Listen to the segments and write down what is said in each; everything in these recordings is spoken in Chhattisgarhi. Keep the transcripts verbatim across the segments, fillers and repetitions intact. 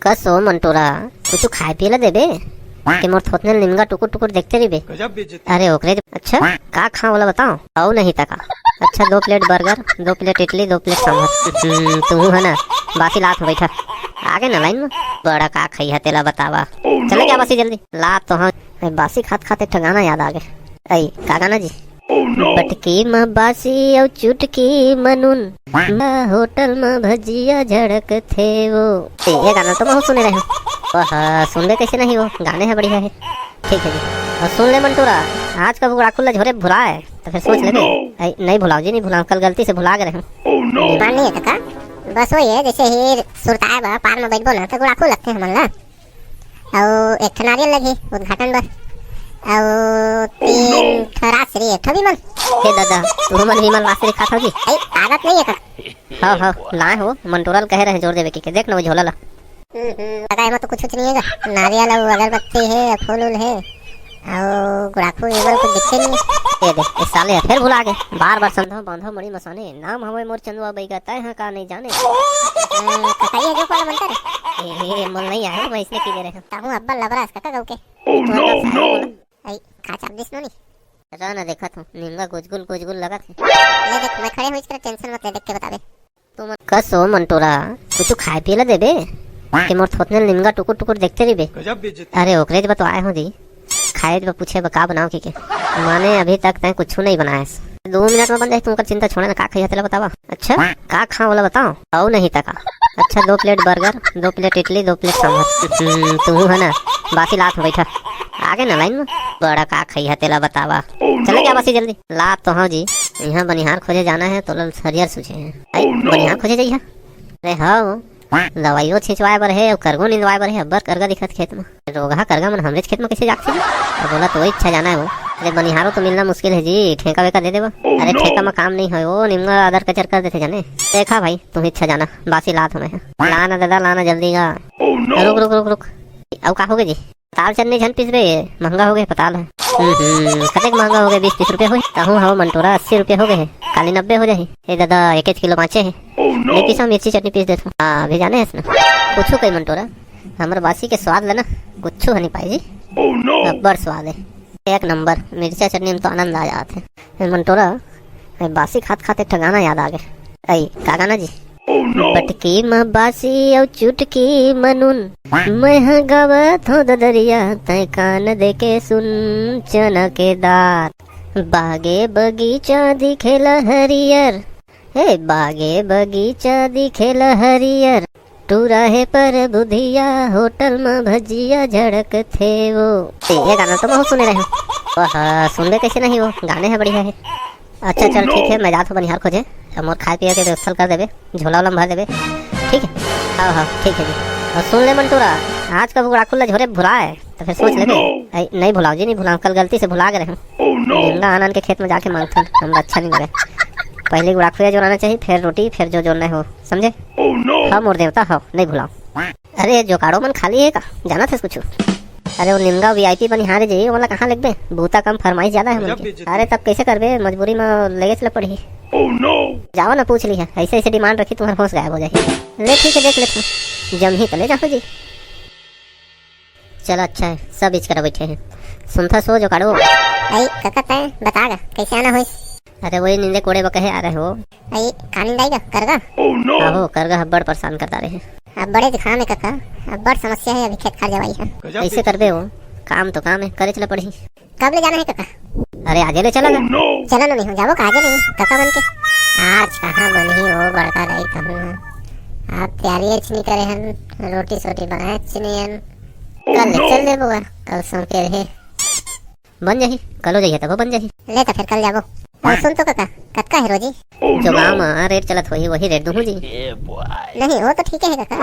कस ओ मंटूरा, कुछु खाए पिए ला देबे? के मोर थोथने ल निमगा टुकुर टुकुर देखते रहिबे। गजब बेइज्जती। अरे ओकरे, अच्छा का खाओ ओला बताओ। अउ नहीं तका। अच्छा दो प्लेट बर्गर, दो प्लेट इडली, दो प्लेट सांभर। हम्म, तू है ना, बासी लात में बैठा। आगे ना लाइन में। बड़ा का खाई है तेला बतावा। चले क्या बासी जल्दी? लात तो हाँ। ए, बासी खात खात एक ठो गाना याद आ गे। अई, का गाना जी? बटकी म बासी अउ चुटकी म नून, होटल म भजिया झड़कथे वो। ए, ये गाना तो महू सुने रहे हूँ। वाह, सुनबे कैसे नहीं वो, गाने है बढ़िया है। ठीक है जी। अउ सुन ले मंटूरा, आज का गुड़ाखू ला झोरे भुलाए, तो फिर सोच लेबे। अई, नहीं भुलाओ जी, नहीं भुलाओ, कल गलती से भुला गे रहे हूँ। मान नहीं है तो का? बस वो ये, जैसे ही सुरताए बा, पार में बैठबो ना, तो गुड़ाखू लगथे हमन ला। अउ एक ठन नारियल लगही उद्घाटन बर। अउ तीन ठो राजश्री, एक ठो विमल। हे दादा, तुमन विमल राजश्री खात हो जी? अई, आदत नहीं है का? हाँ, हाँ, लाए हो, मंटूरा ल कहे रहे जोर देवे के, के देख ना वो झोला ला। हम्म, हम्म, लगा एमा तो कुछ, कुछ नहीं है का? नारियल अउ अगरबत्ती है, फूल उल है, अउ गुड़ाखू विमल कुछ दिखते नहीं है। ये दे, इस साले फिर भुला गे। बार बार संधो बांधो मड़ी मसाने, नाम हवे मोर चंदवा बैगा, तय हाँ का नहीं जाने। अ, कका ये जो वाला मंत्र? ए, ए, मोल नहीं आया, मैं इसने की दे रहे हूँ। ताहू अब्बल लबरास कका गऊ के। Oh, no, no। अई, का चाप दिस नोनी? रह ना देखत हूँ, निमगा गुजगुल गुजगुल लगत है। ले देख, मैं खड़े हुई, इसका टेंशन मत ले, देख के बताबे। तू मन कस ओ मंटूरा, कुछु खाए पिए ला देबे? के मोर थोथने ल निमगा टुकुर टुकुर देखते रहिबे। गजब बेइज्जती। अरे ओकरे ज बतवाए हो जी, खाए ज पूछे बा का बनाओ के, के? माने अभी तक तैं कुछु नहीं बनाएस। दो मिनट में बन जाए, तुमका चिंता छोड़े ना, का खाई है तेला बतावा। अच्छा का खाओ ओला बताओ। अउ नहीं तका। अच्छा दो प्लेट बर्गर, दो प्लेट इडली, दो प्लेट सांभर। हम्म, तू है ना, बासी लात में बैठा। आगे ना लाइन में। बड़ा का खाई है तेला बतावा। चले क्या बासी जल्दी? लात तो हाँ जी, यहाँ बनिहार खोजे जाना है, तोला हरियर सूझे हैं। अई, बनिहार खोजे जाइए। अरे हाँ, दवाइयों छिंचवाए बर हे अउ करगो निंदवाए बर हे, अब्बड़ करगा दिखत खेत म। रोगहा करगा मन हमरेच खेत म कइसे जागथे जी? अब ओला तो इच्छा जाना है वो। अरे बनिहारो तो मिलना मुश्किल है जी, ठेका वेका दे देबा। अरे ठेका म काम नहीं होय वो, निमगा अदर कचर कर देथे जाने। देखा भाई, तुम इच्छा जाना, बासी लात हमें है। लाना दादा, लाना जल्दी गा। रुक, रुक, रुक, रुक। अउ का होगे जी? पताल चटनी झन पीसबे, महंगा होगे पताल ह। हम्म, कतेक महंगा होगे, बीस तीस रुपया होही। तहूँ हव मंटोरा, अस्सी रुपया होगे हे, काली नब्बे हो जाही। ए दादा, एकेच किलो बाँचे हे। नहीं पीसा, मिर्ची चटनी पीस देथव। हाँ, अभी जाने हस ना, कुछु कही मंटोरा, हमर बासी के स्वाद ले ना, कुछु ह नहीं पाए जी। अब्बड़ स्वाद हे, एक नंबर। मिर्चा चटनी में तो आनंद आ जात हे। ए मंटोरा, ए बासी खात खात एक ठो गाना याद आ गे। अई, का गाना जी? बटकी म बासी अउ चुटकी म नून, मैं ह गावत हौं ददरिया, तैं कान दे के सुन। चना के दार, बागे बगीचा दिखेला हरियर, हे बागे बगीचा दिखेला हरियर, टूरा हे पर बुधिया, होटल म भजिया झड़कथे वो। ए, ये गाना तो बहुत सुने रहे हूँ। वाह, सुनबे कैसे नहीं वो, गाने है बढ़िया है। अच्छा चल ठीक है, मैं जात हूँ बनिहार खोजे, अब मोर खाए पिए के व्यवस्था कर देबे, झोला वोला में भर देबे, ठीक है? हाँ हाँ ठीक है जी। और सुन ले मंटूरा, आज का बुगड़ा खुल्ला झोरे भुलाए तो फिर सोच लेबे। अई, नहीं भुलाओ जी, नहीं भुलाओ, कल गलती से भुला गे रहे हूँ। निंदा आनन के खेत में जाके मांगथन, हमरा अच्छा नहीं लगे। पहले गुड़ाखुया जोराना चाहिए, फिर रोटी, फिर जो जोड़ना हो, समझे? हाँ मोर देवता हो, नहीं भुलाओ। अरे जोकाड़ो मन खाली हे का? जानत हस कुछु? अरे वो निमगा वीआईपी बनिहार जी, ओला कहाँ लेगबे? बूता कम, फरमाइश ज्यादा है मन के। अरे तब कैसे करबे? मजबूरी में लेगेच ल पड़ही। जाओ ना पूछ लिहा, ऐसे ऐसे डिमांड रखी तुम्हार होश गायब हो जाही। ले ठीक है देख लेथन, जमही त ले जाहूँ जी। चला अच्छा है, सब इच करा बैठे हैं। सुनथस ओ जोकाड़ो। अई कका तैं बता गा, कैसे आना होइस? अरे वही निंदे कोड़े बकहे आ रहे हो। अई का निंदाई गा? करगा? आहो, करगा अब्बड़ परेशान करता रहे। अब्बड़े घाम हे कका, अब्बड़ समस्या है अभी खेत खार जवाई है। कैसे करबे वो? काम तो काम है, करे चला पड़ही। कब ले जाना है कका? अरे आजे ले चला ना। चला ना नहीं हो जाबो का आजे नहीं कका मन के। आज कहाँ बनही वो बड़का रही कहूँ। आप तैयारी अच्छी नहीं करे हन, रोटी सोटी बनाए अच्छी नहीं हन। कल ले चल दे बुआ, कल सौंके रहे। बन जाही, कल हो जाही तब बन जाही। ले तो फिर कल जाबो। और सुन तो कका, कतका है रोजी? जो गाँव में रेट चलत होही वही रेट दूहूँ जी। नहीं वो तो ठीक है कका,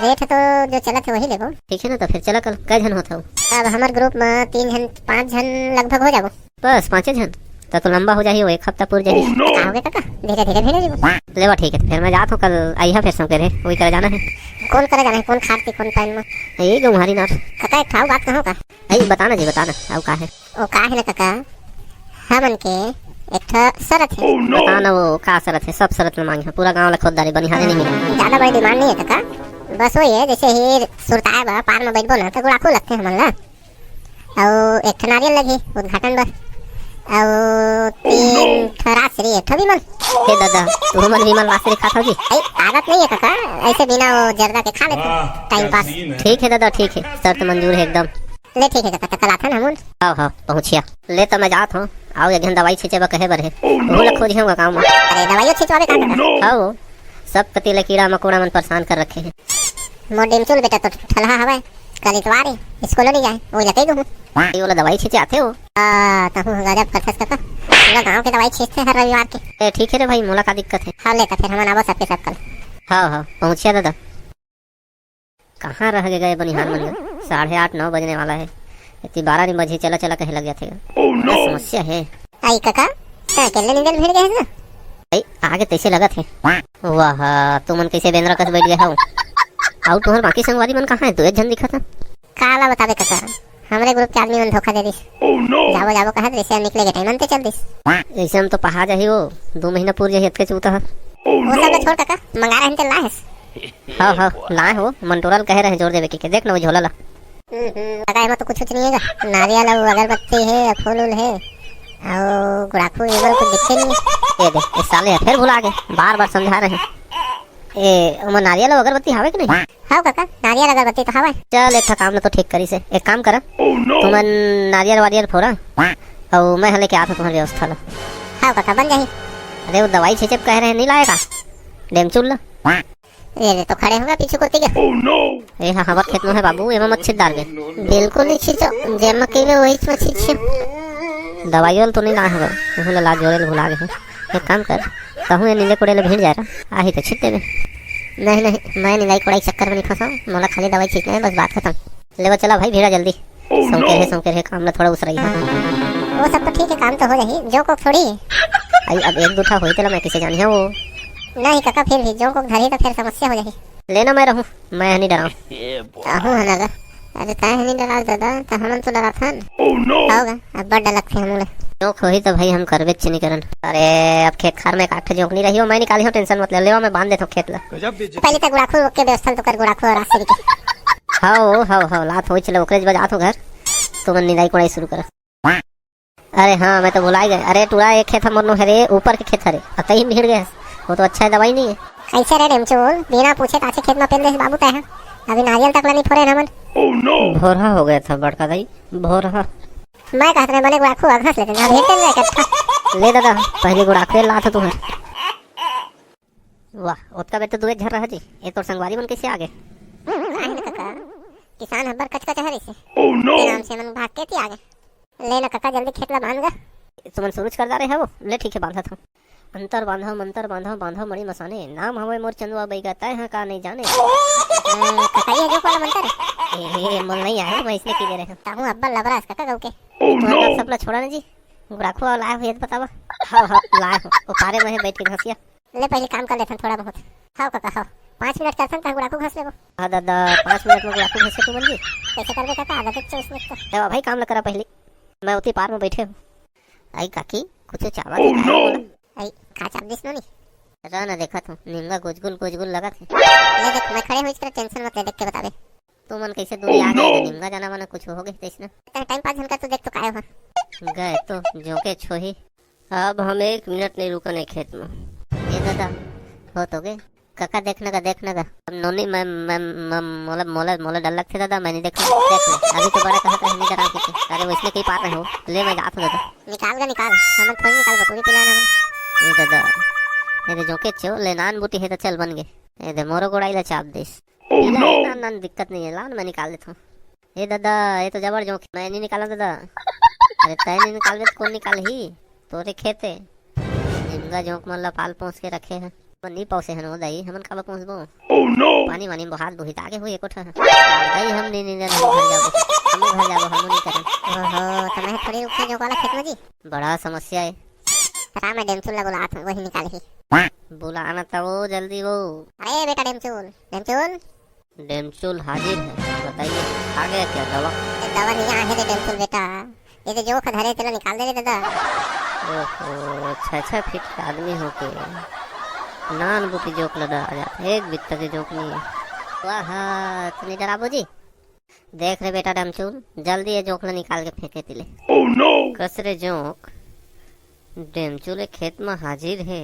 रेट तो जो चलत है वही लेबो। ठीक है ना, तो फिर चला कल। कै झन होत हव? अब हमर ग्रुप में तीन झन, पाँच झन लगभग हो जाबो। बस पाँचे झन? तब तो लंबा हो जाही, वो एक हफ्ता पूर जाही। का होगे कका, धीरे धीरे धीरे लेबो। लेवा ठीक है, तो फिर मैं जात हूँ, कल आइहा फिर सौंके रहे, वही करे जाना है। कौन करे जाना है, कौन खाट के कौन पाइन में? यही गौहारी नार। कका एक ठाऊ बात कहूँ का? अई बताना जी, बताना, अउ का है? ओ का है ना कका, हमन के एक ठो शरत है। बताना वो का शरत है? सब शरत में मांगे हैं, पूरा गांव ला खोद डारे, बनिहारे नहीं मिले। ज्यादा बड़ी डिमांड नहीं है कका, बस वही है, जैसे ही सुरताए बर पार में बैठबो ना, तो गुड़ाखू लगथे हमन ला। अउ एक ठन नारियल लगही उद्घाटन बर। अउ तीन ठन राजश्री, एक ठो विमल। हे दादा, तुमन विमल राजश्री खात हो जी? अई, आदत नहीं है काका, ऐसे बिना वो जर्दा के खा लेते, time pass। ठीक है दादा, ठीक है, शर्त मंजूर है एकदम। ले ठीक है काका, तक लाथन हमन। हाव, हाव, पहुँचिया। ले त मैं जात हूँ, आओ एक झन दवाई छिंचे बर कहे बर हे। ओहू ला खोजिहूँ गाँव में। अरे दवाइयो छिंचवाबे का काका? हाव, सब कति ले कीड़ा मकोड़ा मन परेशान कर रखे हैं। मोर डेमचुल बेटा तो ठलहा हवय, कल इतवार हे, स्कूलो नहीं जाए, वो लकई गहूँ। ये वाला दवाई छिंचे आथे हो। आ, तहूँ गजब करथस काका, पूरा गाँव के दवाई छिंचथे हर रविवार के। ए, ठीक है रे भाई, मोला का दिक्कत है? हाँ, ले त फिर हमन आबो सबके सब कल। हाँ, हाँ, पहुँचिया दादा। कहाँ रह गे बनिहार मन गा? साढ़े आठ, नौ बजने वाला है। इतनी बारह नहीं बजे, चला, चला कहे लग जाथे गा। बड़ा समस्या है। आई काका, तैं अकेले निंदे ल भिड़ गे हस ना? आई, आगे तैसे लगत है। वाह, तुमन कैसे बेंदरा कस बैठ गए हो? अउ तुम्हार बाकी संगवारी मन कहाँ है? दो एक झन दिखत है। काला बताबे काका, हमरे group के आदमी मन धोखा दे दिस। जाबो, जाबो कहत रिहिस, निकले के time अंते चल दिस। ऐसे हम तो पहा जाही वो, दो महीना पूर जाही अतके चूता ह। वो सब ला छोड़ काका, मंगा रहे हैं ते लाए हस। हाँ, हाँ, लाए हो, मंटोरा ल कहे रहे जोर देवे के, के देख ना वो झोला ला। हम्म, हम्म, लगा एमा तो कुछ, कुछ नहीं है गा। नारियल अउ अगरबत्ती है, फूल उल है, अउ गुड़ाखू, ये कुछ दिखे नहीं है। ये दे, इस साले फिर भुला गए, बार बार समझा रहे हैं। ए, ओमा नारियल अउ अगरबत्ती हावे कि नहीं? हाव काका, नारियल अगरबत्ती तो हावय। चल, एक ठा काम ल तो ठीक करिस हे। एक काम कर, तुमन नारियल वारियल फोरा, अउ मैं हले के आत हूँ तुम्हार व्यवस्था ला। हाव काका, बन जाही। अरे, वो दवाई छिंचे कहे रहे, नहीं लाए का? डेमचुल ला। ये ले तो खड़े होगा पीछे कोती के। ए हा, हवा खेत में है बाबू, एमा मत छिंच डारबे। बिल्कुल नहीं छिंचो, जेमा कहिबे वही में छिंचियो। दवाई वाला तो नहीं लाए होगा, तुहू ला, ला जोरे ल भुला गए। एक काम कर, तहूँ ये नींदे कोड़े ले भिड़ जाए रहा, आही तो छिट देबे। नहीं, नहीं, मैं निंदाई कोड़ाई चक्कर में नहीं फंसाऊँ, मोला खाली दवाई छिंचना है, बस बात खत्म। ले वो चला भाई, भिड़ा जल्दी। सौंके रहे, सौंके रहे, काम ला थोड़ा उसराई है। वो सब तो ठीक है, काम तो हो जाही, जोंक वोंक थोड़ी। आई, अब एक दू ठा होई तेला मैं किसे जानिहा वो। नहीं काका, फिर भी जोंक वोंक धरही तो फिर समस्या हो जाही। ले ना मैं रहूँ, मैं नहीं डराऊँ। तहूँ है ना गा। अरे तैं नहीं डरास दादा, त हमन तो डराथन। हाव गा, अब्बड़ डर लगथे हमन ला। जोंक होही त भाई हम करबेच नहीं करन। अरे अब खेत खार में एक आठ ठो जोंक नहीं रही हो, मैं निकाली हूँ, tension मत ले, लेवा मैं बांध देथों खेत ला। पहले त गुड़ाखू के व्यवस्था ल तो कर, गुड़ाखू अउ राजश्री के। हाव, हाव, हाव, लात होई चले, ओकरे ज बजात हो घर, तुमन निंदाई कोड़ाई शुरू कर। अरे हाँ, मैं तो भुला गए। अरे टूरा, एक खेत हमर नो हरे, ऊपर के खेत हरे, अतई में भिड़ गए। वो तो अच्छा है, दवाई नहीं है। कैसे रे डेमचुल, बिना पूछे ताछे खेत में पेल दे बाबू तैं हा। अभी नारियल तक ला नहीं फोरे हमन। भोरहा हो गया था बड़का दाई, भोरहा। मैं कहत रहे बने गुड़ाखू अघस लेते ना, भेज दे इकट्ठा। ले दादा, पहले गुड़ाखू ला था तुम्हें। वाह, ओतका बेर तो दुए झर रहा जी। ए तोर संगवारी मन कैसे आ गए? काहे न कका, किसान हब्बर कचकच हरिस। के नाम से मन भाग के ती आ गए। ले ना कका, जल्दी खेत ला बांध गा। तुमन सुरुच कर डारे हवो? ले ठीक है, बांधत हूँ। अंतर बांधव, मंतर बांधव, बांधव मड़ी मसाने। नाम हवय मोर चंदुआ बइगा, तय ह का नहीं जाने। अ, कका, ये जो वाला मंतर? ए, ए, मोल नहीं आया, मैं इसने की दे रहे हूँ। ताहू अब्बल लबरास कका गऊ के। Oh, no! सब ला छोड़ा ना जी। गुड़ाखू लाए हो, ये तो बतावा। हाँ, हाँ, लाए हो। वो पारे में है, बैठ के घसिया। ले, पहले काम कर लेथन थोड़ा बहुत। हाव कका, हाव। पाँच मिनट चलथन, तहाँ गुड़ाखू घस लेबो। हाँ दादा, पाँच मिनट में गुड़ाखू घसे तू मन जी। कैसे करबे कका, आधा तो चोइस निकल। ले भाई, काम ल करा पहले। मैं उती पार में बैठे हूँ। आई काकी, कुछ चावा के खाए बोला। आई, का चाप दिस नोनी? रह ना, देखत हूँ, निमगा गुजगुल गुजगुल लगत है। ले देख, मैं खड़े हुई, tension मत ले, देख के बताबे। तू मन कैसे दूरी आ गए, निमगा जाना माना कुछ हो गए तैसना। तैं time pass झन कर, तू देख तो काय हुआ। गए तो जोंके छोही। अब हम एक मिनट नहीं रुकन है खेत में। ए दादा, हो तो गए। कका देखना का, देखना का। अब नोनी मैं, मैं, मैं, मोला, मोला, मोला डर लगथे दादा, मैं नहीं देखूँ। देख ले, अभी तो बड़ा कहत रहे नहीं डराओ किसी। अरे वैसने कहीं पार रहे हो। ले मैं जात हूँ दादा। निकाल गा निकाल, हमन थोड़ी निकाल बतूरी पिला ना। ए दादा, ए दे जोंके चो, ले नान बूटी है तो चल बन गए। ए दे मोरो गोड़ाई ला चाप देस। Oh, no! नान, नान, दिक्कत नहीं है, लान मैं निकाल देता हूँ। ए दादा, ये तो जबर जोंक, मैं नहीं निकाला दादा। अरे तय नहीं निकालबे तो कौन निकालही? तोरे खेत है। निमगा जोंक मन ला पाल पोस के रखे हैं। मन नहीं पौसे हन वो दाई, हमन काबर पोसबो? Oh, no! पानी वानी बोहात बोहित आगे हुई एको ठा। दाई हम नहीं निंदन, हम घर जाबो। हम घर जाबो, हम नहीं करन। ओहो, तो मैं थोड़ी रुकना जोंक वाला खेत में जी। बड़ा समस्या है। राम, मैं डेमचुल ला बुलात हूँ, वही निकालही। बुलाना था वो, जल्दी वो। अरे बेटा डेमचुल, डेमचुल। डेमचुल हाजिर है, बताइए, आ गया क्या दवा? ए, दवा नहीं आहे रे डेमचुल बेटा, ये तो जोंक धरे, तेला निकाल दे रे दादा। ओहो, छह छह फीट के आदमी होके नान बूटी जोंक लदा आ जात, एक बित्ता के जोंक नहीं है। वाह, तनी डराबो जी। देख रे बेटा डेमचुल, जल्दी ये जोंक ला निकाल के फेंके तिले। कस रे जोंक, डेमचुल ए खेत म हाजिर हे,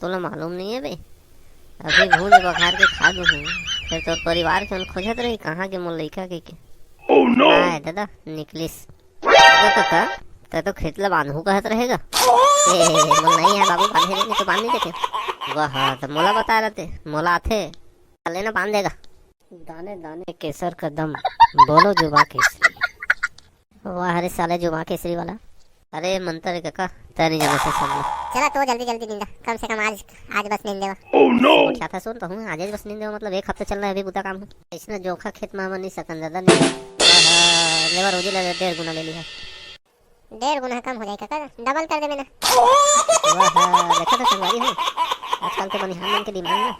तोला मालूम नइ हे बे? अभी भूंज बघार के खा दूहूं, फेर तोर परिवार के मन खोजत रही, कहाँ के मोर लइका के, के। आय ददा, निकलिस। ओ कका, तैं तो खेत ला बांधहू कहत रहे गा। ए, मोला नइ हे बाबू, बांधे नइ, नइ तो बांध नइ देते। वाह, त मोला बताय रहते, मोला आथे। चले ना बांध देगा। दाने दाने केसर का दम, बोलो जुबां केसरी। वाह रे साले जुबां केसरी वाला। अरे मंतर कका, तैं नइ जानस सब ला। चला तो जल्दी जल्दी निंदा, कम से कम आज, आज बस निंदेवा। उठा था सुन तो हूँ, आज बस निंदेवा, मतलब एक हफ्ता चलना हे अभी बुता काम हे। अइसना जोंक खेत मा हमन नइ सकन दादा, नइ। आहा, लेवा रोजी ला डेढ़ गुना ले लिहा। डेढ़ गुना कम हो जाही कका, डबल कर देबे ना। वाह, देखा था संगवारी हो, आजकल के बनिहार मन के डिमांड ना।